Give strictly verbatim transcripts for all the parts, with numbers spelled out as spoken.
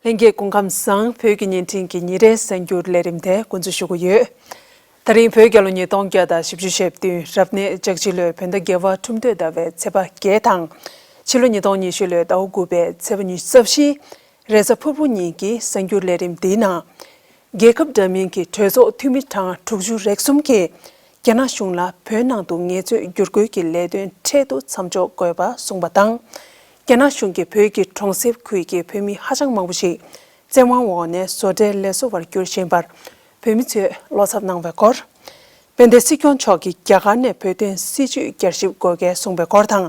ལྷན་རྒྱས་སྐུ་ཁམས་བཟང་། བོད་ཀྱི་བརྙན་འཕྲིན་གྱི་ཉིན་རེའི་གསར་འགྱུར་ལས་རིམ་དེ་འགོ་འཛུགས་ཞུ་གི་ཡོད། ད་རིང་བོད་རྒྱལ་ལོ་ཉིས་སྟོང་བརྒྱ་དང་བཞི་བཅུ་ཞེ་བདུན་རབ་གནས་ལྕགས་བྱི་ལོའི་བོད་ཟླ་བརྒྱད་པ་ཁྲུམས་སྟོད་ཟླ་བའི་ཚེས་པ་བརྒྱད་དང་། ཕྱི་ལོ་ཉིས་སྟོང་ཉི་ཤུ་ལོའི་ཟླ་བ་དགུ་པའི་ཚེས་པ་ཉི་ཤུ་རྩ་བཞི། རེས་གཟའ་ཕུར་བུ་ཉིན་གྱི་གསར་འགྱུར་ལས་རིམ་འདིའི་ནང་། རྒྱལ་ཁབ་འདྲ་མིན་གྱི་གྲོས་ཚོགས་འཐུས་མི་གྲངས་དྲུག་ཅུ་རེ་གསུམ་གྱིས་རྒྱ་ནག་གཞུང་ལ་བོད་ནང་དུ་ངལ་རྩོལ་བསྒྱུར་བཀོལ་གྱི་ལས་དོན་འཕྲལ་དུ་མཚམས་འཇོག་དགོས་པ་གསུངས་པ་དང་། རྒྱ་ནག་གཞུང་གིས་བོད་ཀྱི་གྲོང་གསེབ་ཁུལ་གྱི་བོད་མི་ཧ་ཅང་མང་པོ་ཞིག་བཙན་དབང་འོག་ནས་བཟོ་གྲྭའི་ལས་བཟོ་བར་གྱུར་བཞིན་པར་བོད་མི་ཚོས་བློ་འཚབ་གནང་བའི་སྐོར། དཔལ་ལྡན་སྲིད་སྐྱོང་མཆོག་གིས་རྒྱ་གར་ནས་བོད་དོན་སྲིད་བྱུས་བསྐྱར་ཞིབ་དགོས་གལ་གསུངས་པའི་སྐོར་དང་།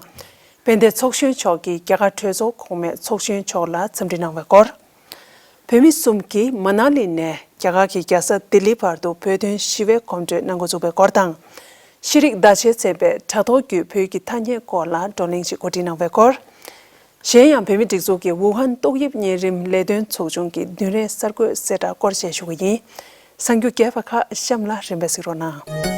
དཔལ་ལྡན་ཚོགས་གཞོན་མཆོག་གིས་རྒྱ་གར་གྲོས་ཚོགས་གོང་མའི་ཚོགས་གཞོན་མཆོག་ལ་འཚམས་འདྲི་གནང་བའི་སྐོར། བོད་མི་གསུམ་གྱིས་མ་ན་ལི་ནས་རྒྱ་གར་གྱི་རྒྱལ་ས་ལྡི་ལི་བར་དུ་བོད་དོན་ཞི་བའི་གོམ་བགྲོད་གནང་འགོ་བཙུགས་པའི་སྐོར་དང་། ཤེས་རིག་བརྡ་ཆད་ཚན་པས་དྲ་ཐོག་བརྒྱུད་བོད་ཀྱི་ཐ་སྙད་སྐོར་ལ་བགྲོ་གླེང་ཞིག་གོ་སྒྲིག་གནང་བའི་སྐོར། གཞན་ཡང་བོད་མིའི་སྒྲིག་འཛུགས་ཀྱི་ཝུ་ཧན་ཏོག་དབྱིབས་གཉན་རིམས་ལས་དོན་ཚོགས་ཆུང་གི་བདུན་རེའི་གསར་འགོད་གསལ་བསྒྲགས་སྐོར་བཅས་ཞུ་གི་ཡིན། གསར་འགྱུར་རྒྱས་པ་ཁག་གཤམ་ལ་རིམ་པས་གཟིགས་རོགས་གནང་།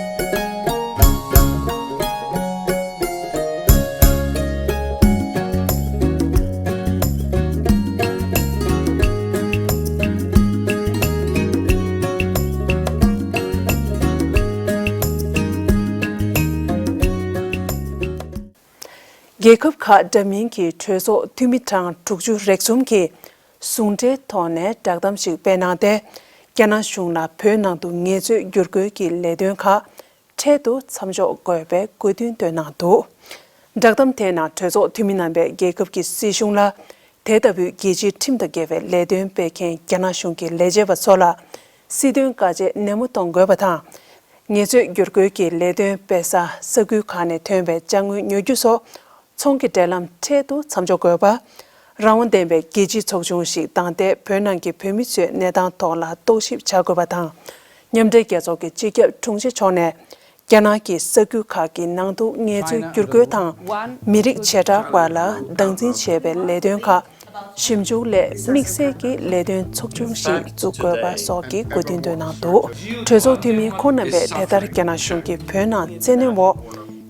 རྒྱལ་ཁབ་ཁག་འདྲ་མིན་གྱི་གྲོས་ཚོགས་འཐུས་མི་གྲངས་དྲུག་ཅུ་རེ་གསུམ་གྱིས་ཟུང་འབྲེལ་ཐོག་ནས་བསྒྲགས་གཏམ་ཞིག་སྤེལ་གནང་སྟེ། རྒྱ་ནག་གཞུང་ལ་བོད་ནང་དུ་ངལ་རྩོལ་བསྒྱུར་བཀོལ་གྱི་ལས་དོན་ཁག་འཕྲལ་དུ་མཚམས་འཇོག་དགོས་པའི་དགོས་འདུན་བཏོན་གནང་འདུག་བསྒྲགས་གཏམ་དེའི་ནང་གྲོས་ཚོགས་འཐུས་མི་རྣམ་པས་རྒྱལ་ཁབ་ཀྱི་སྲིད་གཞུང་ལ། དེ་ལྟ་བུའི་རྒྱལ་སྤྱིའི་ཁྲིམས་དང་འགལ་བའི་ལས་དོན་སྤེལ་མཁན་རྒྱ་ནག་གཞུང་གི་ལས་བྱེད་པ་ཚོ་ལ་སྲིད་དོན་བཀའ་རྒྱ་ནན་མོ་གཏོང་དགོས་པ་དང་། ངལ་རྩོལ་བསྒྱུར་བཀོལ་གྱི་ལས་དོན་སྤེལ་ས་ས་ཁུལ་ཁག་ནས་ཐོན་པའི་ཅ་དངོས་ཉོ་རྒྱུ་སོགས་ཚོང་གི་འབྲེལ་ལམ་འཕྲལ་དུ་མཚམས་འཇོག་དགོས་པ། རང་དབང་ལྡན་པའི་རྒྱལ་སྤྱིའི་ཚོགས་ཆུང་ཞིག་བདམས་ཏེ་བོད་ནང་གི་བོད་མི་ཚོའི་གནས་སྟངས་ཐོག་ལ་རྟོག་ཞིབ་བྱ་དགོས་པ་དང་། མཉམ་འབྲེལ་རྒྱལ་ཚོགས་ཀྱི་སྤྱི་ཁྱབ་དྲུང་ཆེ་མཆོག་ནས། རྒྱ་ནག་གི་ས་ཁུལ་ཁག་གི་ནང་དུ་ངལ་རྩོལ་བསྒྱུར་བཀོལ་དང་། མི་རིགས་བྱེ་བྲག་པ་ལ་སྟངས་འཛིན་བྱེད་པའི་ལས་དོན་ཁག་ཞིབ་འཇུག་སླད་དམིགས་བསལ་གྱི་ལས་དོན་ཚོགས་ཆུང་ཞིག་འཛུགས་དགོས་པ་སོགས་ཀྱི་དགོས་འདུན་བཏོན་གནང་འདུག་གྲོས་ཚོགས་འཐུས་མི་ཁོང་རྣམ་པས་དེ་ལྟར་རྒྱ་ནག་གཞུང་གིས་བོད་ནང་བཙན་གནོན་འོག་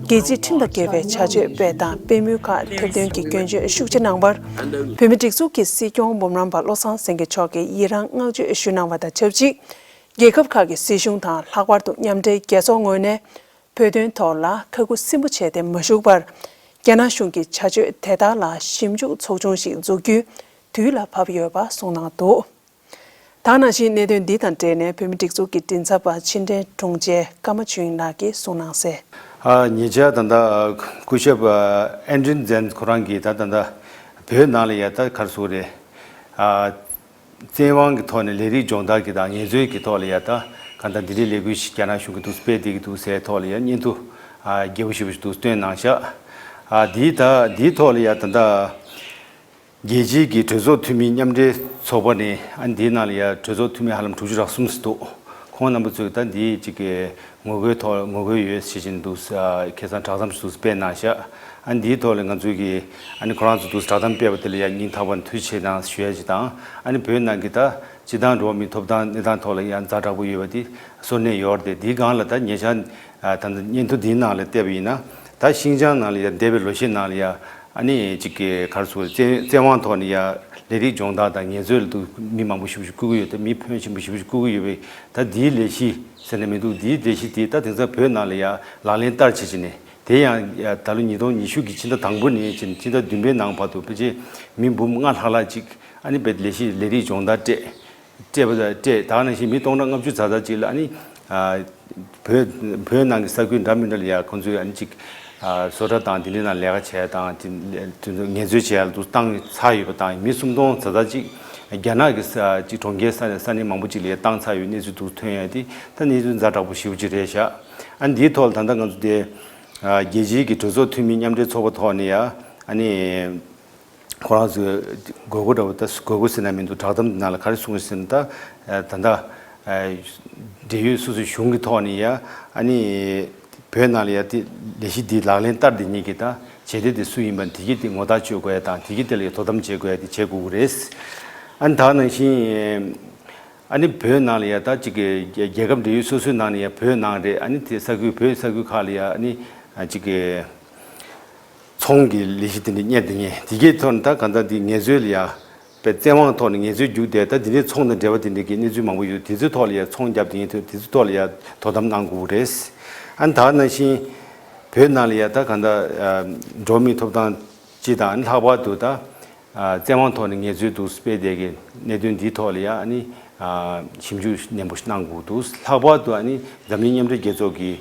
རྒྱལ་སྤྱིའི་ཁྲིམས་དང་འགལ་བའི་བྱ་སྤྱོད་སྤེལ་དང་སྤེལ་མུས་ཁག་ཐེར་འདོན་གྱི་སྐྱོན་བརྗོད་ཤུགས་ཆེ་གནང་བར། བོད་མིའི་སྒྲིག་འཛུགས་ཀྱི་སྲིད་སྐྱོང་འབུམ་རམས་པ་བློ་བཟང་སེང་གེ་མཆོག་གིས་ཡི་རང་བསྔགས་བརྗོད་ཞུས་གནང་བ་དང་ཆབས་ཅིག་རྒྱལ་ཁབ་ཁག་གི་སྲིད་གཞུང་དང་ལྷག་པར་དུ་མཉམ་འབྲེལ་རྒྱལ་ཚོགས་ངོས་ནས་བོད་དོན་ཐོག་ལ་ཁ་ཁུ་སིམ་པོ་བྱས་ཏེ་མ་བཞུགས་པར། རྒྱ་ནག་གཞུང་གི་བྱ་སྤྱོད་དེ་དག་ལ་ཞིབ་འཇུག་ཚོགས་ཆུང་ཞིག་འཛུགས་རྒྱུའི་དུས་ལ་བབ་ཡོད་པ་གསུངས་གནང་འདུག་ད་ག་ནང་བཞིན་གནད་དོན་འདི་དང་འབྲེལ་ནས་བོད་མིའི་སྒྲིག་འཛུགས་ཀྱི་མགྲིན་ཚབ་པ་ཕྱི་འབྲེལ་དྲུང་ཆེ་ཀརྨ་ཆོས་དབྱིངས་ལགས་ཀྱིས་གསུངས་གནང་གསལ། ཨ་ཉེ་ཆར་ད་ལྟ་སྐུ་ཞབས་ཨ་ཨེན་ཌྲིན་ཛན་ཁོ་རང་གིས་ད་ད་ལྟ་བོད་ནང་ལ་ཡ་ད་ག་རེ་ཟེར་དགོས་རེད། ཨ་བཙན་དབང་གི་ཐོག་ནས་ལས་རིགས་སྦྱོང་བརྡར་གྱི་དང་ངལ་རྩོལ་གྱི་ཐོག་ལ་ཡ་ད་གང་ལྟར་འདི་འདྲའི་ལས་འགུལ་ཞིག་རྒྱ་ནག་གཞུང་གིས་འདུག་སྤེལ་བསྡད་ཀྱི་འདུག་ཟེར་ཐོག་ལ་ཡ་སྙན་ཐོ་ཨ་རྒྱས་པོ་ཞེ་པོ་ཞིག་འདུག་བཏོན་གནང་ཤག་ཨ་འདི་ད་འདིའི་ཐོག་ལ་ཡ་ད་ལྟ་རྒྱལ་སྤྱིའི་གི་གྲོས་ཚོགས་འཐུས་མི་མཉམ་འབྲེལ་ཚོགས་པ་ནས་ཨ་འདིའི་ནང་ལ་ཡ་གྲོས་ཚོགས་འཐུས་མི་ཧ་ལམ་དྲུག་ཅུ་རེ་གསུམ་ཙམ་འདུག་ཁོང་རྣམ་པ་ཚོས་ད་འདིའི་གཅིག་གི་ངོ་རྒོལ་ཐོག་ངོ་རྒོལ་ཡོད་ཟེར་བཞིན་འདུག་ཨ་ཁ་སང་བསྒྲགས་གཏམ་ཞིག་འདུག་སྤེལ་གནང་ཤག་ཨ་འདིའི་ཐོག་ལ་ང་ཚོས་ཀྱི་ཨ་ནི་ཁོ་རང་ཚོ་འདུག་བསྒྲགས་གཏམ་སྤེལ་བ་དེ་ལ་ཡ་སྙིང་ཐག་པ་ནས་ཐུགས་རྗེ་ཆེ་གནང་ཞུ་ཡ་ཅིག་དང་། ཨ་ནི་བོད་ནང་གི་ད་སྤྱི་བཏང་འགྲོ་བ་མིའི་ཐོབ་ཐང་གནས་སྟངས་ཐོག་ལ་ཡང་ཛ་དྲག་པོ་ཡོད་པ་དེ་སོར་གནས་ཡོད་རེད་དེ། འདིའི་སྒང་ལ་ད་ཉེ་ཆར་ཨ་ད་ལྟ་སྙན་ཐོ་འདིའི་ནང་ལ་བལྟས་པ་ཡིན་ན། ད་ཤིང་ཅང་ནང་ལ་ཡ་འདས་པའི་ལོ་ཤས་ནང་ལ་ཡ་ཨ་ནི་གཅིག་གི་ག་རེ་ཟེར་བཙན་བཙན་དབང་ཐོག་ནས་ཡ་ལས་རིགས་སྦྱོང་བརྡར་དང་ངལ་རྩོལ་ལ་འདུག་མི་མང་པོ་ཞེ་པོ་ཞིག་བཀུག་གི་ཡོད། ད་མི་ཕོན་ཆེན་པོ་ཞེ་པོ་ཞིག་བཀུག་གི་ཡོད་པས། ད་འདིའི་ལས་གཞི་ཟེར་ནས་མི་འདུག་འདིའི་ལས་གཞི་འདི་ད་དེང་སང་བོད་ནང་ལ་ཡ་ལག་ལེན་བསྟར་བྱེད་ཀྱི་ནས་དེ་ཡང་ཡ་ད་ལོ་ཉིས་སྟོང་ཉི་ཤུ་གི་ཕྱི་ཟླ་དང་པོ་ནས་ཕྱིན་ཕྱི་ཟླ་བདུན་པའི་ནང་བར་དུ་ཕལ་ཆེར་མི་འབུམ་ལྔ་ལྷག་ལྷག་ཅིག་ཨ་ནི་བོད་ལས་གཞི་ལས་རིགས་སྦྱོང་བརྡར་སྤྲད། སྤྲད་པ་དང་སྤྲད་ད་ག་ནང་བཞིན་མི་སྟོང་ཕྲག་ལྔ་བཅུ་ཙམ་ཙམ་ཅིག་ལ་ཨ་ནི་ཨ་བོད་བོད་ནང་གི་ས་ཁུལ་འདྲ་མི་འདྲ་ལ་ཡ་ཁོང་ཚོས་ཨ་ནི་ཅིག་ཨ་བཟོ་གྲྭ་དང་དེ་འདྲའི་ནང་ལས་ཀ་བྱས་དང་དེ་དེ་ཚོ་ངལ་རྩོལ་བྱས་ཡ་ལ་འདུག་བཏང་ཚར་ཡོད་པ་དང་། མི་སུམ་སྟོང་ཙམ་ཙམ་ཅིག་རྒྱ་ནག་གི་ས་ཅིག་གྲོང་ཁྱེར་ས་ས་གནས་མང་པོ་ཅིག་ལ་ཡ་བཏང་ཚར་ཡོད་གནས་ཚུལ་འདུག་ཐོན་ཡ་དེ་ད་གནས་ཚུལ་ཛ་དྲག་པོ་ཞེ་པོ་ཅིག་རེད་ཤག་ཨ་ནི་འདིའི་ཐོག་ལ་ད་ལྟ་ང་ཚོ་དེ་ཨ་རྒྱལ་སྤྱིའི་གི་གྲོས་ཚོགས་འཐུས་མི་མཉམ་འབྲེལ་ཚོགས་པ་ཐོག་ནས་ཡ་ཨ་ནི། ཁོ་རང་ཚོས་དགོས་མཁོ་འདྲ་པོ་ད་དགོས་མཁོ་ཟེར་ན་མི་འདུག་བསྒྲགས་གཏམ་འདི་ནང་ལ་ག་རེ་གསུངས་ཡོད་ཟེར་ན། ད་ད་ལྟ་འབྲེལ་ཡོད་སོ་སོའི་གཞུང་གི་ཐོག་ནས་ཡ་ཨ་ནི་བོད་ནང་ལ་ཡ་དེ་ལས་གཞི་འདི་ལག་ལེན་བསྟར་བསྡད་མཁན་གྱི་ད་བྱེད་གཏེ་དེ་སུ་ཡིན་པ་དེ་གི་དེ་ངོ་རྟགས་གཅོད་དགོས་ཡ་དང་། དེ་གི་དེ་ལ་ཡ་དོ་དམ་བྱེད་དགོས་ཡ་དེ་བྱེད་དགོས་ཀྱི་རེད། ཨ་ནི་ད་ག་ནང་བཞིན་ཨ་ནི་བོད་ནང་ལ་ཡ་ད་ཅིག་གི་རྒྱལ་ཁབ་འབྲེལ་ཡོད་སོ་སོའི་ནང་ནས་ཡ་བོད་ནང་རེད། ཨ་ནི་དེ་ས་ཁུལ་བོད་ས་ཁུལ་ཁག་ལ་ཡ་ཨ་ནི་ཅིག་གི་ཚོང་གི་ལས་གཞི་དེ་འདྲ་གཉེར་བསྡད་མཁན་དེ་གའི་ཐོག་ནས་ད་གང་ལྟར་དེ་ངལ་རྩོལ་ལ་ཡ་ པའི་བཙན་དབང་ཐོག་ནས་ངལ་རྩོལ་རྒྱུགས་བསྡད། ད་འདི་འདྲའི་ཚོང་དང་འབྲེལ་བ་དེ་འདྲའི་གི་གནས་ཚུལ་མང་པོ་ཡོད། དེ་ཚོའི་ཐོག་ལ་ཡ་ཚོང་བརྒྱབ་དེ་ཡིན་དུས་དེ་ཚོའི་ཐོག་ལ་ཡ་དོ་དམ་གནང་དགོས་རེད། ཨ་ནི་ད་ནང་བཞིན་བོད་ནང་ལ་ཡ་ད་གང་ལྟར་འགྲོ་བ་མིའི་ཐོབ་ཐང་སྤྱི་དང་ལྷག་པར་དུ་ད་བཙན་དབང་ཐོག་ནས་ངལ་རྩོལ་འདུག་སྤེལ་བསྡད་ཀྱི་གནད་དོན་འདིའི་ཐོག་ལ་ཡ་ཨ་ནི་ཞིབ་འཇུག་ནན་པོ་ཞིག་གནང་དགོས་འདུག་ལྷག་པར་དུ་ཨ་ནི་འཛམ་གླིང་མཉམ་འབྲེལ་རྒྱལ་ཚོགས་ཀྱི་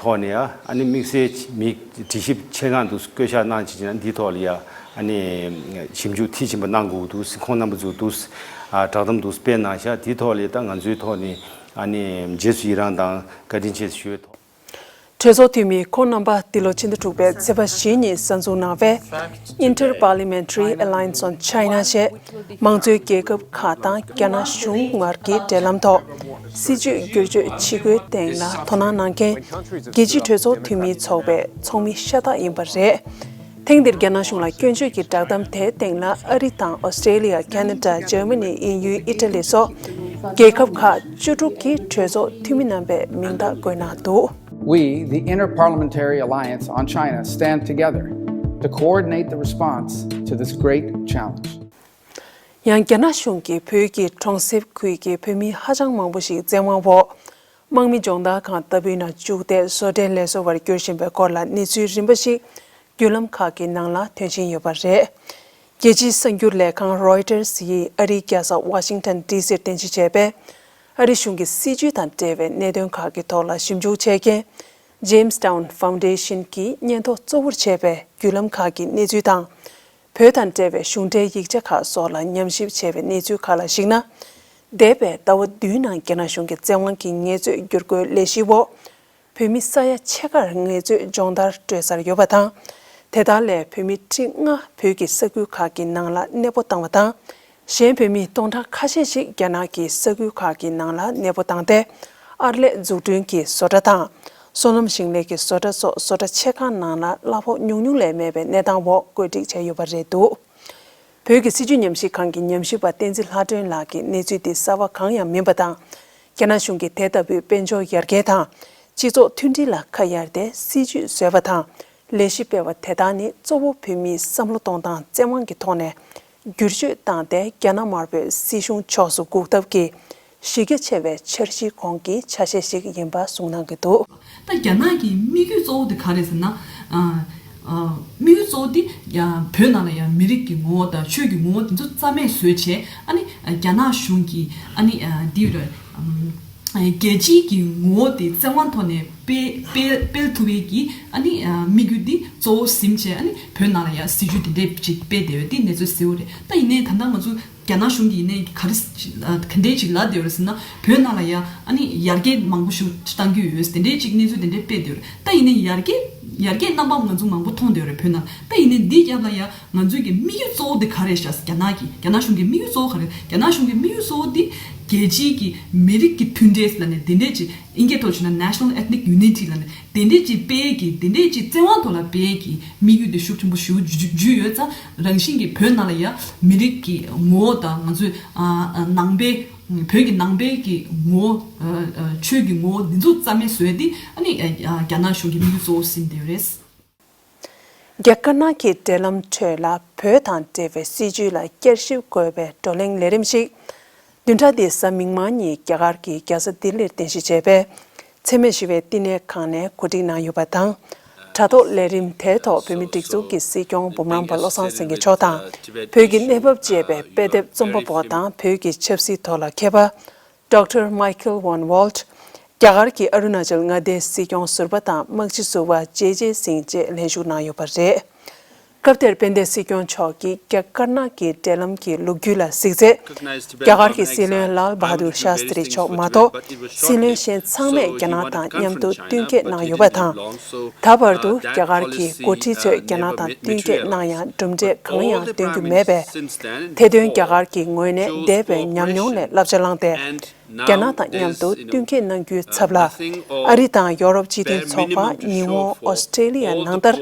ཐོག་ནས་ཨ་ནི་དམིགས་བསལ་མི་དྲི་ཞིབ་ཆེད་མངགས་འདུག་བསྐོ་བཞག་གནང་བྱས་ན་འདིའི་ཐོག་ལ་ཡ་ཨ་ནི་ཞིབ་འཇུག་མཐིལ་ཕྱིན་པ་གནང་དགོས་འདུག་ཁོང་རྣམ་པ་ཚོ་འདུག་བསྒྲགས་གཏམ་འདུག་སྤེལ་གནང་ཤག་དེའི་ཐོག་ལ་ཡ་ད་ང་ཚོའི་ཐོག་ནས་ཨ་ནི་རྗེས་སུ་ཡི་རང་དང་བཀའ་དྲིན་ཆེ་ཞུ་ཡོད། གྲོས་ཚོགས་འཐུས་མི་ཁོང་རྣམ་པ་འདི་ལོ་ཕྱི་ཟླ་དྲུག་པའི་ཚེས་པ་བཞི་ཉིན་གསར་འཛུགས་གནང་བའི་Inter-Parliamentary Alliance on China ཞེས་མང་གཙོའི་རྒྱལ་ཁབ་ཁག་དང་རྒྱ་ནག་གཞུང་དབར་གྱི་འབྲེལ་ལམ་ཐོག་སྲིད་ཇུས་བསྒྱུར་བཅོས་བྱེད་དགོས་སྟེང་ལ་དོ་སྣང་གནང་མཁན་རྒྱལ་སྤྱིའི་གྲོས་ཚོགས་འཐུས་མིའི་ཚོགས་པའི་ཚོགས་མི་ཤ་སྟག་ཡིན་པ་རེད། ཐེངས་འདིར་རྒྱ་ནག་གཞུང་ལ་སྐྱོན་བརྗོད་ཀྱི་བསྒྲགས་གཏམ་དེའི་སྟེང་ལ་ཨ་རི་དང་ཨོ་སི་ཀྲེ་ལི་ཡ། ཁ་ན་ཌ། འཇར་མ་ནི། དབྱིན་ཡུལ། ཨི་ཊ་ལི་སོགས་རྒྱལ་ཁབ་ཁག་བཅུ་དྲུག་གི་གྲོས་ཚོགས་འཐུས་མི་རྣམ་པའི་མིང་རྟགས་བཀོད་གནང་འདུག We, the Inter-Parliamentary Alliance on China, stand together to coordinate the response to this great challenge. ཡང་རྒྱ་ནག་གཞུང་གིས་བོད་ཀྱི་གྲོང་གསེབ་ཁུལ་གྱི་བོད་མི་ཧ་ཅང་མང་པོ་ཞིག་བཙན་དབང་འོག་དམག་མི་སྦྱོང་བརྡར་ཁང་ལྟ་བུའི་ནང་བཅུག་སྟེ་བཟོ་གྲྭའི་ལས་བཟོ་བར་བསྒྱུར་བཞིན་པའི་སྐོར་ལ་གནས་ཚུལ་རིམ་པ་ཞིག་བརྒྱུད་ལམ་ཁག་གི་ནང་ལ་ཐོན་བཞིན་ཡོད་པ་རེད། རྒྱལ་སྤྱིའི་གསར་འགྱུར་ལས་ཁང་Reuters ཡིས་ཨ་རིའི་རྒྱལ་ས་ཝ་ཤིང་ཊོན་ཌི་སིར་རྟེན་གཞི་བྱས་པའི་ཨ་རི་གཞུང་གི་སྲིད་ཇུས་དང་འབྲེལ་བའི་གནད་དོན་ཁག་གི་ཐོག་ལ་ཞིབ་འཇུག་བྱེད་མཁན་Jamestown Foundation གྱིས་སྙན་ཐོ་གཙོ་བོར་བྱས་པའི་བརྒྱུད་ལམ་ཁག་གི་གནས་ཚུལ་དང་། བོད་དང་འབྲེལ་བའི་གཞུང་འབྲེལ་ཡིག་ཆ་ཁག་སོགས་ལ་ཉམས་ཞིབ་བྱས་པའི་གནས་ཚུལ་ཁག་ལ་གཞིགས་ན། འདས་པའི་ཟླ་བ་བདུན་ནང་རྒྱ་ནག་གཞུང་གི་བཙན་དབང་གིས་ངལ་རྩོལ་བསྒྱུར་བཀོལ་ལས་གཞིའི་འོག་བོད་མི་ས་ཡ་ཕྱེད་ཀར་ངལ་རྩོལ་སྦྱོང་བརྡར་སྤྲོད་སར་ཡོད་པ་དང་། དེ་དག་ལས་བོད་མི་ཁྲི་ལྔ་བོད་ཀྱི་ས་ཁུལ་ཁག་གི་ནང་ལ་གནས་སྤོ་བཏང་བ་དང་། གཞན་བོད་མི་སྟོང་ཕྲག་ཁ་ཤས་ཤིག་རྒྱ་ནག་གི་ས་ཁུལ་ཁག་གི་ནང་ལ་གནས་སྤོ་བཏང་སྟེ། ཨར་ལས་འཛུགས་སྐྲུན་གྱི་བཟོ་གྲྭ་དང་། སོ་ནམ་ཞིང་ལས་ཀྱི་བཟོ་གྲྭ་སོགས་བཟོ་གྲྭ་ཆེ་ཁག་ནང་ལ་གླ་ཕོགས་ཉུང་ཉུང་ལས་མེད་པའི་གནས་སྟངས་འོག་བཀོད་སྒྲིག་བྱས་ཡོད་པ་རེད་འདུག་བོད་ཀྱི་སྲིད་བྱུས་ཉམས་ཞིབ་ཁང་གི་ཉམས་ཞིབ་པ་བསྟན་འཛིན་ལྷ་སྒྲོན་ལགས་ཀྱིས་གནས་ཚུལ་འདི་གསར་བ་གང་ཡང་མིན་པ་དང་། རྒྱ་ནག་གཞུང་གིས་དེ་ལྟ་བུའི་དཔལ་འབྱོར་ཡར་རྒྱས་དང་། སྤྱི་ཚོགས་མཐུན་སྒྲིལ་ལ་ཁ་གཡར་ཏེ་སྲིད་བྱུས་བཟོས་པ་དང་། ལས་གཞི་སྤེལ་བ་དེ་དག་ནི་གཙོ་བོ་བོད་མིའི་བསམ་བློ་གཏོང་སྟངས་བཙན་དབང་གི་ཐོག་ནས་བསྒྱུར་བཅོས་བཏང་སྟེ་རྒྱ་ནག་དམར་པོའི་སྲིད་གཞུང་ཕྱོགས་སུ་འགུག་ཐབས་ཀྱི་གཞི་རྒྱ་ཆེ་བའི་འཆར་གཞིའི་གོང་གི་ཆ་ཤས་ཤིག་ཡིན་པ་གསུངས་གནང་གི་འདུག་ད་རྒྱ་ནག་གི་དམིགས་ཡུལ་གཙོ་བོ་དེ་ག་རེད་ཟེར་ན། ཨ་ཨ་དམིགས་ཡུལ་གཙོ་བོ་དེ་ཡ་བོད་ནང་ལ་ཡ་མི་རིགས་ཀྱི་ངོ་བོ་དང་ཆོས་ཀྱི་ངོ་བོ་དེ་ཚོ་རྩ་མེད་བཟོས་བྱས། ཨ་ནི་རྒྱ་ནག་གཞུང་གིས་ཨ་ནི་ཨ་འདི་རེད། ཨམ། རྒྱལ་སྤྱིའི་གི་ངོ་བོ་དེ་བཙན་དབང་ཐོག་ནས་སྤེལ་སྤེལ་སྤེལ་ཐུབ་པའི་གི་ཨ་ནི་དམིགས་ཡུལ་འདི་གཙོ་བོ་ཟིན་བྱས། ཨ་ནི་བོད་ནང་ལ་ཡང་སྲིད་བྱུས་དེ་འདྲས་ཅིག་སྤེལ་བསྡད་ཡོད། དེ་གནས་ཚུལ་གསལ་བོ་རེད། ད་ཡིན་ནའི་ད་ལྟ་ང་ཚོ་རྒྱ་ནག་གཞུང་གིས་ཡིན་ནའི་ག་རེ་ག་འདྲས་ཅིག་ལབ་བསྡད་ཡོད་རེད་ཟེར་ན། བོད་ནང་ལ་ཡང་ཨ་ནི་ཡར་རྒྱས་མང་པོ་ཞིག་བཏང་གི་ཡོད། དེ་འདྲས་ཅིག་གནས་ཚུལ་དེ་འདྲས་སྤེལ་བསྡད་ཡོད་རེད། ད་ཡིན་ནའི་ཡར་རྒྱས་ཡར་རྒྱས་རྣམ་པ་ང་ཚོ་མང་པོ་མཐོང་བསྡད་ཡོད་རེད་བོད་ནང་། ད་ཡིན་ནའི་འདི་རྒྱབ་ལ་ཡང་ང་ཚོའི་གི་དམིགས་ཡུལ་གཙོ་བོ་དེ་ག་རེ་ཤག་རྒྱ་ནག་གི་རྒྱ་ནག་གཞུང་གི་དམིགས་ཡུལ་གཙོ་བོ་ག་རེ། རྒྱ་ནག་གཞུང་གི་དམིགས་ཡུལ་གཙོ་བོ་དེ་རྒྱལ་སྤྱིའི་གི་མི་རིགས་ཀྱི་མཐུན་སྒྲིལ་ལབ་ནས་དེ་འདྲས་ཅིག་དབྱིན་སྐད་ཐོག་བྱས་ན་National Ethnic Unity ལབ་ནས་དེ་འདྲས་ཅིག་སྤེལ་གི་དེ་འདྲས་ཅིག་བཙན་དབང་ཐོག་ལ་སྤེལ་གི་དམིགས་ཡུལ་དེ་ཤུགས་ཆེན་པོ་ཞིག་བརྒྱུད་ཡོད་ཙང་། རང་བཞིན་གྱི་བོད་ནང་ལ་ཡ་མི་རིགས་ཀྱི་ངོ་བོ་དང་ང་ཚོའི་ཨ་ཨ་ནང་པའི་བོད་ཀྱི་ནང་པའི་གི་ངོ་བོ་ཨ་ཨ་ཆོས་ཀྱི་ངོ་བོ་འདི་ཚོ་རྩ་མེད་བཟོས་ཏེ། ཨ་ནི་ཨ་རྒྱ་ནག་གཞུང་གི་དམིགས་ཡུལ་གཙོ་བོ་ཟིན་བསྡད་ཡོད་རེད། རྒྱ་དཀར་ནག་གི་འབྲེལ་ལམ་ཁྲོད་ལ་བོད་དང་འབྲེལ་བའི་སྲིད་བྱུས་ལ་བསྐྱར་ཞིབ་དགོས་པའི་བགྲོ་གླེང་ལས་རིམ་ཞིག་བདུན་ཕྲག་འདིའི་གཟའ་མིག་དམར་ཉིན་རྒྱ་གར་གྱི་རྒྱལ་ས་ལྡི་ལིར་རྟེན་གཞི་བྱས་པའི་འཚེ་མེད་ཞི་བའི་བསྟི་གནས་ཁང་ནས་གོ་སྒྲིག་གནང་ཡོད་པ་དང་། དྲ་ཐོག་ལས་རིམ་དེའི་ཐོག་བོད་མིའི་སྒྲིག་འཛུགས་ཀྱི་སྲིད་སྐྱོང་འབུམ་རམས་པ་བློ་བཟང་སེང་གེ་མཆོག་དང་། བོད་ཀྱི་གནས་བབ་ཅེས་པའི་དཔེ་དེབ་རྩོམ་པ་པོ་དང་བོད་ཀྱི་ཆབ་སྲིད་ཐོག་ལ་མཁས་པ། Doctor Michael Van Walt། རྒྱ་གར་གྱི་ཨ་རུ་ན་ཅལ་མངའ་སྡེའི་སྲིད་སྐྱོང་ཟུར་པ་དང་དམག་སྤྱི་ཟུར་པ་ཇེ་ཇེ་སིང་བཅས་ལྷན་ཞུགས་གནང་ཡོད་པ་རེད། སྐབས་དེར་དཔལ་ལྡན་སྲིད་སྐྱོང་མཆོག་གིས་རྒྱ་དཀར་ནག་གི་འབྲེལ་ལམ་གྱི་ལོ་རྒྱུས་ལ་གཟིགས་ཚེ། རྒྱ་གར་གྱི་སྲིད་བློན་ལཱལ་བྷ་དུར་ཤཱ་སྟྲི་མཆོག་མ་གཏོགས་སྲིད་བློན་གཞན་ཚང་མས་རྒྱ་ནག་དང་མཉམ་དུ་བསྟུན་མཁས་གནང་ཡོད་པ་དང་། ད་བར་དུ་རྒྱ་གར་གྱི་འགོ་ཁྲིད་ཚོས་རྒྱ་ནག་དང་བསྟུན་མཁས་གནང་ཡང་གྲུབ་འབྲས་གང་ཡང་སྟོན་རྒྱུ་མེད་པས། དེ་དོན་རྒྱ་གར་གྱི་ངོས་ནས་འདས་པའི་ཉམས་མྱོང་ལས་བསླབ་བྱ་བླངས་ཏེ། རྒྱ་ནག་དང་མཉམ་དུ་བསྟུན་མཁས་གནང་རྒྱུའི་ཚབ་ལ། ཨ་རི་དང་ཡོ་རོབ་སྤྱི་མཐུན་ཚོགས་པ། ཉི་ཧོང་། ཨོ་སི་ཀྲེ་ལི་ཡ་ནང་ལྟར།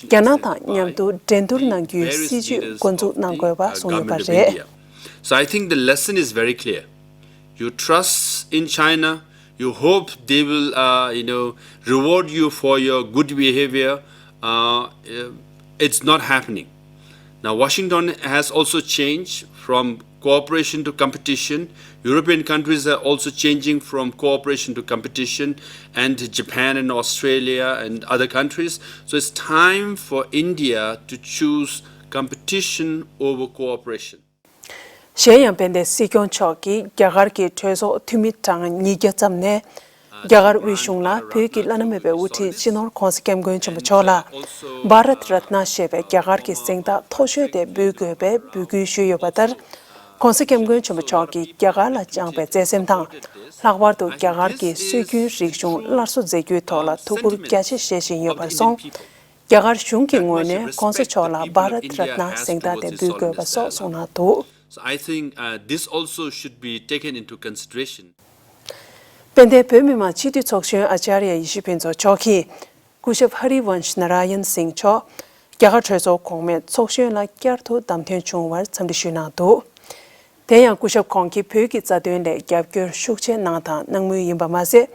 རྒྱ་ནག་དང་མཉམ་དུ་འགྲན་བསྡུར་གནང་རྒྱུའི་སྲིད་ཇུས་འགོ་འཛུགས་གནང་དགོས་པ་གསུངས་ཡོད་པ་རེད། So I think the lesson is very clear. You trust in China, you hope they will, uh, you know, reward you for your good behavior. Uh, uh, it's not happening. Now, Washington has also changed from cooperation to competition. European countries are also changing from cooperation to competition, and Japan and Australia and other countries. So it's time for India to choose competition over cooperation. གཞན་ཡང་། དཔལ་ལྡན་སྲིད་སྐྱོང་མཆོག་གིས་རྒྱ་གར་གྱི་གྲོས་ཚོགས་འཐུས་མི་གྲངས་ཉིས་བརྒྱ་ཙམ་ནས། རྒྱ་གར་དབུས་གཞུང་ལ་བོད་ཀྱི་བླ་ན་མེད་པའི་དབུ་ཁྲིད་སྤྱི་ནོར་༧གོང་ས་༧སྐྱབས་མགོན་ཆེན་པོ་མཆོག་ལ་བྷ་རད་རཏ་ན་ཞེས་པའི་རྒྱ་གར་གྱི་གཟེངས་རྟགས་མཐོ་ཤོས་དེ་འབུལ་དགོས་པའི་འབོད་སྐུལ་ཞུས་ཡོད་པ་ལྟར། ༧གོང་ས་༧སྐྱབས་མགོན་ཆེན་པོ་མཆོག་གིས་རྒྱ་གར་ལ་བཅངས་པའི་བརྩེ་སེམས་དང་། ལྷག་པར་དུ་རྒྱ་གར་གྱི་སྲོལ་རྒྱུན་རིག་གཞུང་སླར་གསོ་མཛད་རྒྱུའི་ཐོག་ལ་ཐུགས་ཁུར་རྒྱ་ཆེ་བཞེས་བཞིན་ཡོད་པར་སོང་། རྒྱ་གར་གཞུང་གི་ངོས་ནས་༧གོང་ས་མཆོག་ལ་བྷ་རད་རཏ་ན་གཟེངས་རྟགས་དེ་འབུལ་དགོས་པ་སོགས་གསུངས་གནང་འདུག། So I think uh, this also should be taken into consideration. དཔལ་ལྡན་བོད་མི་མང་སྤྱི་འཐུས་ཚོགས་གཞོན་ཨ་ཅཱརྱ་ཡེ་ཤེས་ཕུན་ཚོགས་མཆོག་གིས་སྐུ་ཞབས་ཧ་རི་ཝན་ཤ་ན་ར་ཡན་སིང་མཆོག་རྒྱ་གར་གྲོས་ཚོགས་གོང་མའི་ཚོགས་གཞོན་ལ་བསྐྱར་དུ་བདམས་ཐོན་བྱུང་བར་འཚམས་འདྲི་ཞུས་གནང་འདུག། དེ་ཡང་སྐུ་ཞབས་ཁོང་གིས་བོད་ཀྱི་རྩ་དོན་ལ་རྒྱབ་སྐྱོར་ཤུགས་ཆེ་གནང་དང་གནང་མུས་ཡིན་པ་མ་ཟད།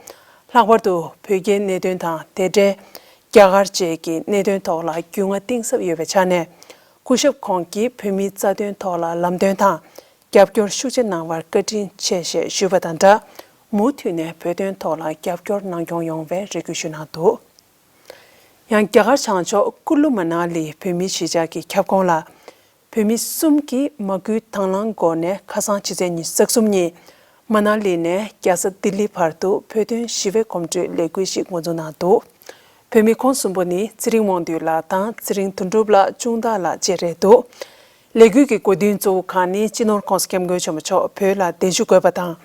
ལྷག་པར་དུ་བོད་རྒྱའི་གནད་དོན་དང་དེ་འབྲེལ་རྒྱ་གར་བཅས་ཀྱི་གནད་དོན་ཐོག་ལ་རྒྱུས་མངའ་གཏིང་ཟབ་ཡོད་པའི་ཆ་ནས། སྐུ་ཞབས་ཁོང་གིས་བོད་མིའི་རྩ་དོན་ཐོག་ལ་ལམ་སྟོན་དང་རྒྱབ་སྐྱོར་ཤུགས་ཆེ་གནང་བར་བཀའ་དྲིན་ཆེ་ཞེས་ཞུས་པ་དང་སྦྲགས། མུ་མཐུད་ནས་བོད་དོན་ཐོག་ལ་རྒྱབ་སྐྱོར་གནང་སྐྱོང་ཡོང་བའི་རེ་སྐུལ་ཞུས་གནང་འདུག། ཡང་རྒྱ་གར་བྱང་ཕྱོགས་ཀུ་ལུ་མ་ན་ལི་བོད་མིའི་གཞིས་ཆགས་ཀྱི་ཁྱབ་ཁོངས་ལ། བོད་མི་གསུམ་གྱིས་མ་སྐུལ་དང་བླངས་སྒོ་ནས་ཁ་སང་ཕྱི་ཚེས་ཉི་ཤུ་རྩ་གསུམ་ཉིན། མ་ན་ལི་ནས་རྒྱལ་ས་ལྡི་ལི་བར་དུ་བོད་དོན་ཞི་བའི་གོམ་བགྲོད་ལས་འགུལ་ཞིག་འགོ་འཛུགས་གནང་འདུག། བོད་མི་ཁོང་གསུམ་པོ་ནི་ཚེ་རིང་དབང་འདུས་ལགས་དང་ཚེ་རིང་དོན་གྲུབ་ལགས་ཅུང་ཐར་ལགས་བཅས་རེད་འདུག། ལས་འགུལ་གྱི་གོ་སྟོན་གཙོ་བོ་ཁག་ནི་སྤྱི་ནོར་༧གོང་ས་༧སྐྱབས་མགོན་ཆེན་པོ་མཆོག་བོད་ལ་གདན་ཞུ་དགོས་པ་དང་།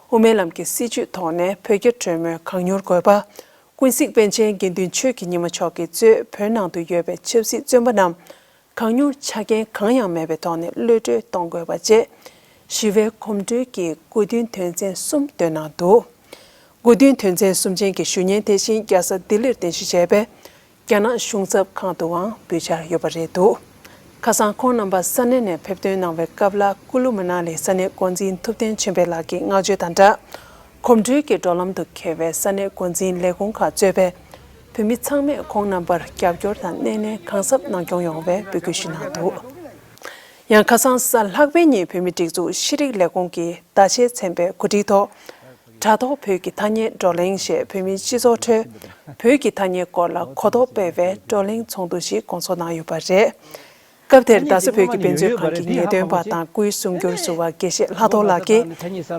དབུ་མའི་ལམ་གྱི་སྲིད་བྱུས་ཐོག་ནས་བོད་རྒྱ་གྲོས་མོལ་གང་མྱུར་དགོས་པ། ཀུན་གཟིགས་པཎ་ཆེན་དགེ་འདུན་ཆོས་ཀྱི་ཉི་མ་མཆོག་གིས་གཙོས་བོད་ནང་དུ་ཡོད་པའི་ཆབ་སྲིད་བཙོན་པ་རྣམས་གང་མྱུར་ཆ་རྐྱེན་གང་ཡང་མེད་པའི་ཐོག་ནས་གློད་གྲོལ་གཏོང་དགོས་པ་བཅས་ཞི་བའི་གོམ་བགྲོད་ཀྱི་དགོས་འདུན་དོན་ཚན་གསུམ་བཏོན་གནང་འདུག། དགོས་འདུན་དོན་ཚན་གསུམ་ཅན་གྱི་ཞུ་སྙན་དེ་བཞིན་རྒྱལ་ས་ལྡི་ལིར་རྟེན་གཞི་བྱས་པའི་རྒྱ་ནག་གཞུང་ཚབ་ཁང་དུའང་འབུལ་འཆར་ཡོད་པ་རེད་འདུག། ཁ་སང་ཁོང་རྣམ་པ་ས་གནས་ནས་ཕེབས་ཐོན་གནང་བའི་སྐབས་ལ་ཀུ་ལུ་མ་ན་ལི་ས་གནས་འགོ་འཛིན་ཐུབ་བསྟན་ཆོས་འཕེལ་ལགས་ཀྱིས་བསྔགས་བརྗོད་དང་སྦྲགས། གོམ་བགྲོད་ཀྱི་འགྲོ་ལམ་དུ་འཁེལ་བའི་ས་གནས་འགོ་འཛིན་ལས་ཁུངས་ཁག་གཙོས་པའི་བོད་མི་ཚང་མས་ཁོང་རྣམ་པར་རྒྱབ་སྐྱོར་དང་སྣེ་ལེན་གང་ཟབ་གནང་སྐྱོང་ཡོང་བའི་འབོད་སྐུལ་ཞུས་གནང་འདུག། ཡང་ཁ་སང་གཟའ་ལྷག་པའི་ཉིན་བོད་མིའི་སྒྲིག་འཛུགས་ཤེས་རིག་ལས་ཁུངས་ཀྱིས་ཟླ་ཤས་ཚན་པའི་གོ་སྒྲིག་ཐོག་དྲ་ཐོག་བོད་ཀྱི་ཐ་སྙད་བགྲོ་གླེང་ཞེས་བོད་མིའི་སྤྱི་ཚོགས་ཁྲོད་བོད་ཀྱི་ཐ་སྙད་སྐོར་ལ་གོ་རྟོགས་སྤེལ་བའི་བགྲོ་གླེང་ཚོགས་འདུ་ཞིག་སྐོང་ཚོགས་གནང་ཡོད་པ་རེད། སྐབས་དེར་རྡ་ས་བོད་ཀྱི་དཔེ་མཛོད་ཁང་གི་ངེས་སྟོན་པ་དང་སྐུའི་གསུང་སྒྱུར་ཟུར་པ་དགེ་བཤེས་ལྷག་རྡོར་ལགས་ཀྱིས་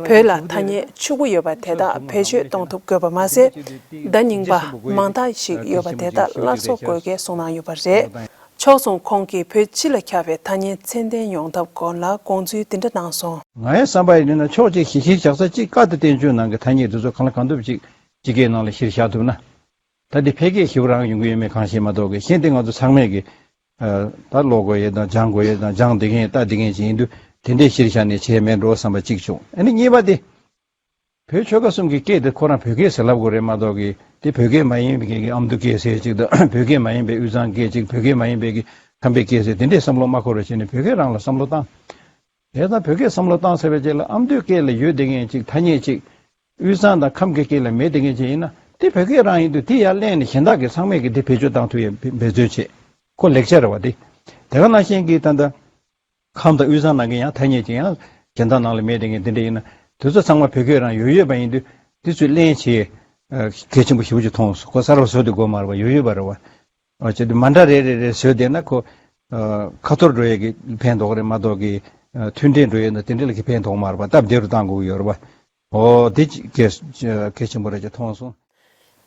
བོད་ལ་ཐ་སྙད་ཕྱུག་པོ་ཡོད་པ་དེ་དག་བེད་སྤྱོད་གཏོང་ཐུབ་དགོས་པ་མ་ ཟད། བརྡ་རྙིང་པ་མང་དག་ཞིག་ཡོད་པ་དེ་དག་སླར་གསོ་དགོས་སྐད་གསུངས་གནང་ཡོད་པ་རེད། ཕྱོགས་མཚུངས་ཁོང་གིས་བོད་སྤྱི་ལ་ཁྱབ་པའི་ཐ་སྙད་ཚད་ལྡན་ཡོང་ཐབས་སྐོར་ལ་དགོངས་ཚུལ་འདི་འདྲ་གནང་སོང་། ང་ཡི་བསམ་པ་ཡིན་ན་ཕྱོགས་གཅིག་གཞི་གཞིར་བཞག་ས་གཅིག་བཀའ་དང་བསྟན་བཅོས་ནང་གི་ཐ་སྙད་དེ་ཚོ་གང་ལ་གང་འདུལ་ཅིག་སྤྱི་སྐད་ནང་ལ་གཞིར་བཞག་ཐུབ་ན། ད་འདི་འཕེལ་རྒྱས་ཞེ་པོ་རང་ཡོང་གི་ཡོད་མེད་གང་ཤེས་མ་གཏོགས་གི་གཞན་དེ་ང་ཚོ་ཚང་མས་གི་ད་ཀློག་དགོས་ཡས་དང་སྦྱང་དགོས་ཡས་དང་སྦྱང་བསྡད་མཁན་ལྟ་བསྡད་མཁན་ཅིག་ཡིན་དུས་དེ་འདྲའི་གཞིར་བཞག་ནས་བྱས་མེད་འགྲོ་བསམ་པ་གཅིག་བྱུང་། ཨ་ནི་གཉིས་པ་དེ། བོད་ཆོལ་ཁ་གསུམ་གྱི་སྐད་དེ་ཁོ་རང་བོད་སྐད་ཟེར་ལབ་དགོས་རེད་མ་གཏོགས་གི་དེ་བོད་སྐད་མ་ཡིན་པའི་གི་ཨ་མདོ་སྐད་ཟེར་ཅིག་དང་བོད་སྐད་མ་ཡིན་པའི་དབུས་གཙང་སྐད་ཅིག་བོད་སྐད་མ་ཡིན་པའི་གི་ཁམས་པའི་སྐད་ཟེར་དེ་འདྲའི་བསམ་བློ་མ་འཁོར་བ་བྱས་ནས་བོད་སྐད་རང་ལ་བསམ་བློ་བཏང་། དེ་ལྟར་བོད་སྐད་བསམ་བློ་བཏང་ཟེར་བའི་རྗེས་ལ་ཨ་མདོའི་སྐད་ལ་ཡོད་བསྡད་མཁན་ཅིག་ཐ་སྙད་ཅིག་དབུས་གཙང་དང་ཁམས་ཀྱི་སྐད་ལ་མེད་བསྡད་མཁན་ཅིག་ཡིན་ན་དེ་བོད་སྐད་རང་ཡིན་དུས་དེ་ཡར་གླན་ནས་གཞན་དག་གི་ཚང་མས་ཀྱི་དེ་བེད་སྤྱོད་བཏང་ཐུབ་ཡས་འབད་བརྩོན་བྱེད། ཁོ་ལེགས་ཆ་རེད་བ་དེ། དེ་ག་ནང་བཞིན་གྱི་ད་ལྟ། ཁམས་དང་དབུས་གཙང་ནང་གི་ཡང་ཐ་སྙད་ཅིག་ཡང་གཞན་དག་ནང་ལ་མེད་དེ་ངས་འདི་འདྲ་ཡིན་ན་དེ་ཚོ་ཚང་མ་བོད་སྐད་རང་ཡོད་ཡོད་པ་ཡིན་དུས་དེ་ཚོས་གླེང་བྱེད་གལ་ཆེན་པོ་ཞེ་པོ་ཅིག་མཐོང་སོང་། ཁོ་གསར་པ་བཟོ་དུས་དགོས་མ་རེད་པ། ཡོད་ཡོད་པ་རེད་པ། ཨ་ཅེ་དེ་མ་འདྲ་རེ་རེ་རེ་བཟོས་བསྡད་ན་ཁོ་ཁ་ཐོར་འགྲོ་ཡས་ཀྱི་ཕན་ཐོགས་རེད་མ་གཏོགས་ཀྱི་མཐུན་འབྲེལ་འགྲོ་ཡས་ན་དེ་འདྲ་ལ་གི་ཕན་ཐོགས་མ་རེད་པ། སྟབས་བདེ་རུ་བཏང་དགོས་ཀྱི་ཡོད་རེད་པ། ཨོ་དེ་གལ་གལ་ཆེན་པོ་རེད་ཅེས་མཐོང་སོང་།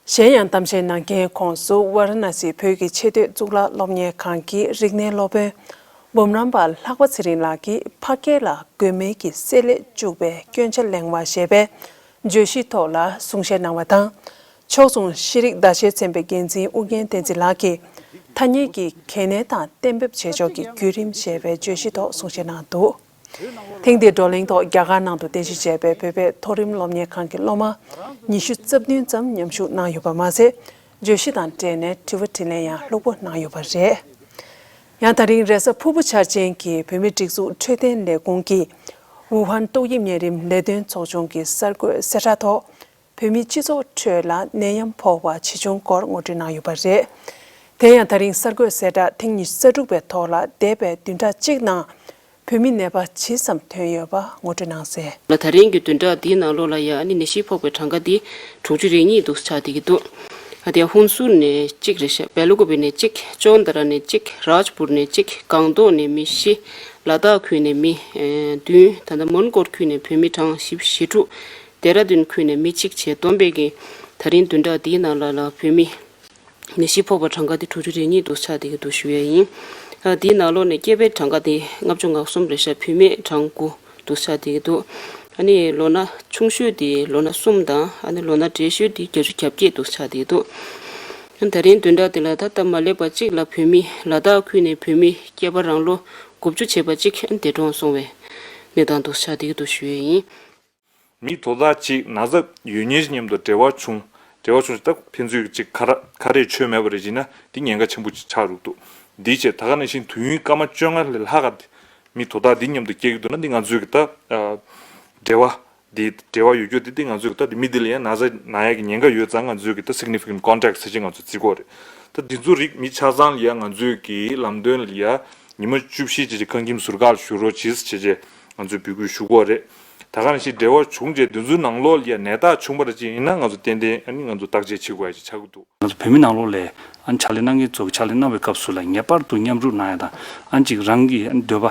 གཞན་ཡང་གཏམ་བཤད་གནང་མཁན་ཁོངས་སུ་ཝཱ་ར་ཎ་སིའི་བོད་ཀྱི་ཆེས་མཐོའི་གཙུག་ལག་སློབ་གཉེར་ཁང་གི་རིག་གནས་སློབ་དཔོན་འབུམ་རམས་པ་ལྷག་པ་ཚེ་རིང་ལགས་ཀྱིས་ཕ་སྐད་ལ་དགོས་མེད་ཀྱི་བསྲེ་བསླད་བཅུག་པའི་སྐྱོན་ཆ་གླེང་བ་ཞེས་པའི་བརྗོད་གཞིའི་ཐོག་ལ་གསུང་བཤད་གནང་བ་དང་། ཕྱོགས་མཚུངས་ཤེས་རིག་ཟླ་ཤེལ་ཚན་པའི་འགན་འཛིན་ཨུ་རྒྱན་བསྟན་འཛིན་ལགས་ཀྱིས་ཐ་སྙད་ཀྱི་གལ་གནད་དང་གཏན་འབེབས་བྱེད་ཕྱོགས་ཀྱི་བརྒྱུད་རིམ་ཞེས་པའི་བརྗོད་གཞིའི་ཐོག་གསུང་བཤད་གནང་འདུག། ཐེངས་འདིའི་བགྲོ་གླེང་ཐོག་རྒྱ་གར་ནང་དུ་རྟེན་གཞི་བྱས་པའི་བོད་པའི་མཐོ་རིམ་སློབ་གཉེར་ཁང་གི་སློབ་མ་ཉི་ཤུ་རྩ་བདུན་ཙམ་མཉམ་ཞུགས་གནང་ཡོད་པ་མ་ཟད། བརྗོད་གཞི་དང་འབྲེལ་ནས་དྲི་བ་དྲིས་ལན་ཡང་ལྷུག་པོ་གནང་ཡོད་པ་རེད། ཡང་ད་རིང་རེས་གཟའ་ཕུར་བུ་འཆར་ཅན་གྱི་བོད་མིའི་སྒྲིག་འཛུགས་འཕྲོད་བསྟེན་ལས་ཁུངས་ཀྱི་ཝུ་ཧན་ཏོག་དབྱིབས་གཉན་རིམས་ལས་དོན་ཚོགས་ཆུང་གི་གསར་འགོད་གསལ་བསྒྲགས་ཐོག་བོད་མིའི་སྤྱི་ཚོགས་ཁྲོད་ལ་ནད་ཡམས་ཕོག་པ་ཇི་བྱུང་སྐོར་ངོ་སྤྲོད་གནང་ཡོད་པ་རེད། དེ་ཡང་ད་རིང་གསར་འགོད་གསལ་བསྒྲགས་ཐེངས་ཉི་ཤུ་རྩ་དྲུག་པའི་ཐོག་ལ་འདས་པའི་བདུན་ཕྲག་གཅིག་ནང་བོད་མི་ནད་པ་ཇི་ཙམ་ཐོན་ཡོད་པ་ངོ་སྤྲོད་གནང་གསལ། ལ་ད་རིང་གི་བདུན་ཕྲག་འདིའི་ནང་ལོགས་ལ་ཡ་ཨ་ནི་ནད་གཞི་ཕོག་པའི་གྲངས་ཀ་འདི་དྲུག་ཅུ་རེ་གཉིས་འདུག་ཆགས་བསྡད་ཀྱི་འདུག་ཨ་དེ་ཡང་ཧུན་སུར་ནས་གཅིག་རེད་ཤག་བེ་ལུ་ཀུ་པི་ནས་གཅིག་ཅོན་ཏ་ར་ནས་གཅིག་རཱཇ་པུར་ནས་གཅིག་སྒང་ཏོག་ནས་མི་བཞི། ལ་དྭགས་ཁུལ་ནས་མི་ཨེ་བདུན། ད་ལྟ་མོན་གྷོ་ཁུལ་ནས་བོད་མི་གྲངས་བཞི་བཅུ་ཞེ་དྲུག་ལྡེ་ར་ལྡུན་ཁུལ་ནས་མི་གཅིག་བྱས་བསྡོམས་པས་ཀྱི་ད་རིང་བདུན་ཕྲག་འདིའི་ནང་ལ་ལ་བོད་མི་ནད་གཞི་ཕོག་པ་གྲངས་ཀ་དེ་དྲུག་ཅུ་རེ་གཉིས་འདུག་ཆགས་བསྡད་ཀྱི་འདུག་ཞུ་ཡས་ཡིན། ཨ་དེའི་ནང་ལོགས་ནས་སྐྱེས་པའི་གྲངས་ཀ་དེ་ལྔ་བཅུ་ང་གསུམ་རེད་ཤག་བུད་མེད་གྲངས་དགུ་འདུག་ཆགས་བསྡད་ཀྱི་འདུག་ཨ་ནི་ལོ་ན་ཆུང་ཤོས་དེ་ལོ་ན་གསུམ་དང་ཨ་ནི་ལོ་ན་བགྲེས་ཤོས་དེ་བརྒྱད་ཅུ་གྱ་བརྒྱད་འདུག་ཆགས་བསྡད་ཀྱི་འདུག་ཨ་ད་རིང་བདུན་ཕྲག་དེ་ལ་ད་སྟབས་མ་ལེགས་པ་གཅིག་ལ་བོད་མི་ལ་དྭགས་ཁུལ་ནས་བོད་མི་སྐྱེས་པ་རང་ལོ་དགུ་བཅུ་བྱས་པ་གཅིག་འདས་གྲོངས་སོང་བའི་གནས་སྟངས་འདུག་ཆགས་བསྡད་ཀྱི་འདུག་ཞུ་ཡས་ཡིན། མི་དོ་བདག་ཅིག་ན་ཚ་ཡོད་མཁན་ཞིག་མཉམ་དུ་འབྲེལ་བ་བྱུང་། འབྲེལ་བ་བྱུང་ཞིག་ད་ཕན་ཚུན་ཅིག་ཁ་ར་ཁ་རས་མཆོད་མེད་པ་རེ་བྱས་ན་འདི་ཉེན་ཁ་ཆེན་པོ་ཅིག་ཆགས་འདུག་འདིའི་ཆེད་ད་ག་ནང་བཞིན་དུས་ཡུན་སྐར་མ་བཅོ་ལྔ་ལས་ལྷག་ག་མི་དོ་བདག་འདི་མཉམ་དུ་སྐྱེལ་གྱི་འདུག་ན་འདི་ང་ཚོའི་གི་ད་འབྲེལ་བ་འདི་འབྲེལ་བ་ཡོད་རྒྱུ་འདི་འདི་ང་ཚོའི་གི་ད་མི་འདི་ལ་ཡང་ན་ཚ་ན་ཡག་གི་ཉེན་ཁ་ཡོད་ཙང་ང་ཚོའི་གི་ད་significant contact ཟེར་ཅིག་ང་ཚོས་བརྩི་གི་ཡོད་རེད། ད་འདི་ཚོ་རིགས་མི་ཆ་ཚང་ལ་ཡང་ང་ཚོའི་གི་ལམ་སྟོན་ལ་ཡང་ཉི་མ་བཅུ་བཞི་ཅིག་ཁང་ཁྱིམ་ཟུར་བཀག་ལ་བཞུགས་རོགས་གྱིས་ཟེར་བྱས་རྗེས་ང་ཚོས་འབོད་སྐུལ་ཞུ་གི་ཡོད་རེད། ད་ག་ནང་བཞིན་འབྲེལ་བ་བྱུང་རྗེས་དེ་ཚོའི་ནང་ལོགས་ལ་ཡང་ནད་རྟགས་བྱུང་བ་རེ་ཅིག་ཡིན་ན་ང་ཚོ་ཏན་ཏན་ཨ་ནི་ང་ཚོ་བརྟག་དཔྱད་བྱེད་དགོས་ཡ་ཅིག་ཆགས་ཀྱི་འདུག་ང་ཚོ་བོད་མི་ནང་ལོགས་ལ་ཨ་ནི་ཕྱག་ལས་གནང་མཁན་ཚོ་གི་ཕྱག་ལས་གནང་བའི་སྐབས་སུ་ལ་ངེས་པར་དུ་མཉམ་རུབ་གནང་ཡ་དང་ཨ་ནི་ཅིག་རང་གི་ཨ་ནི་འདོད་པ་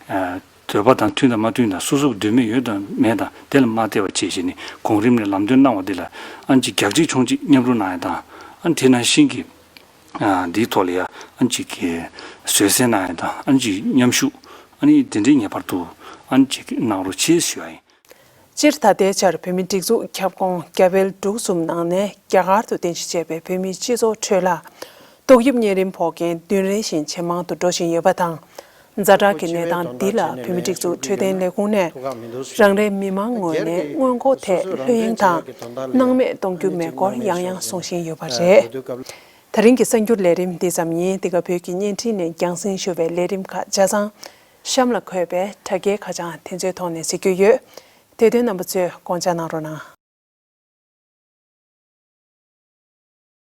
ཨ་འདོད་པ་དང་མཐུན་དང་མ་མཐུན་དང་སོ་སོ་གི་འདོད་མོས་ཡོད་དང་མེད་དང་དེ་ལ་མ་བལྟས་པ་བྱས་བྱས་ནས་གོང་རིམ་ནས་ལམ་སྟོན་གནང་བ་འདི་ལ་ཨ་ནི་ཅིག་རྒྱག་གཅིག་མཆོང་གཅིག་མཉམ་རུབ་གནང་ཡ་དང་ཨ་ནི་དེ་ནང་བཞིན་གྱི། ཨ་འདིའི་ཐོག་ལ་ཡ་ཨ་ནི་ཅིག་གི་བཟོད་བསྲན་གནང་ཡ་དང་ཨ་ནི་ཅིག་མཉམ་ཞུགས་ཨ་ནི་དེ་འདྲའི་ངེས་པར་དུ་ཨ་ནི་ཅིག་གནང་རོགས་བྱེད་ཞུ་བ་ཡིན། སྤྱིར་ད་ལྟའི་ཆར་བོད་མིའི་སྒྲིག་འཛུགས་ཁྱབ་ཁོངས་རྒྱ་བལ་འབྲུག་གསུམ་ནང་ནས་རྒྱ་གར་དུ་རྟེན་གཞི་བྱས་པའི་བོད་མིའི་སྤྱི་ཚོགས་ཁྲོད་ལ་ཏོག་དབྱིབས་གཉན་རིམས་ཕོག་མཁན་བདུན་རེ་བཞིན་ཇེ་མང་དུ་འགྲོ་བཞིན་ཡོད་པ་དང་། ཛ་དྲག་གི་གནས་སྟངས་འདི་ལ་བོད་མིའི་སྒྲིག་འཛུགས་འཕྲོད་བསྟེན་ལས་ཁུངས་ནས་རང་རེའི་མི་མང་ངོས་ནས་སྔོན་འགོག་ཐད་ལྷོད་གཡེང་དང་སྣང་མེད་གཏོང་རྒྱུ་མེད་སྐོར་ཡང་ཡང་གསུང་བཞིན་ཡོད་པ་རེད། ད་རིང་གི་གསར་འགྱུར་ལས་རིམ་འདི་ཙམ་ཡིན། འདི་ག་བོད་ཀྱི་བརྙན་འཕྲིན་ནས་རྒྱང་སྲིང་ཞུ་བའི་ལས་རིམ་ཁག་ཆ་ཚང་གཤམ་ལ་འཁོད་པའི་དྲ་རྒྱའི་ཁ་བྱང་དེ་ཚོའི་ཐོག་ནས་གཟིགས་རྒྱུ་ཡོད། དེ་དོན་རྣམ་པ་ཚོས་དགོངས་འཇགས་གནང་རོགས་གནང་།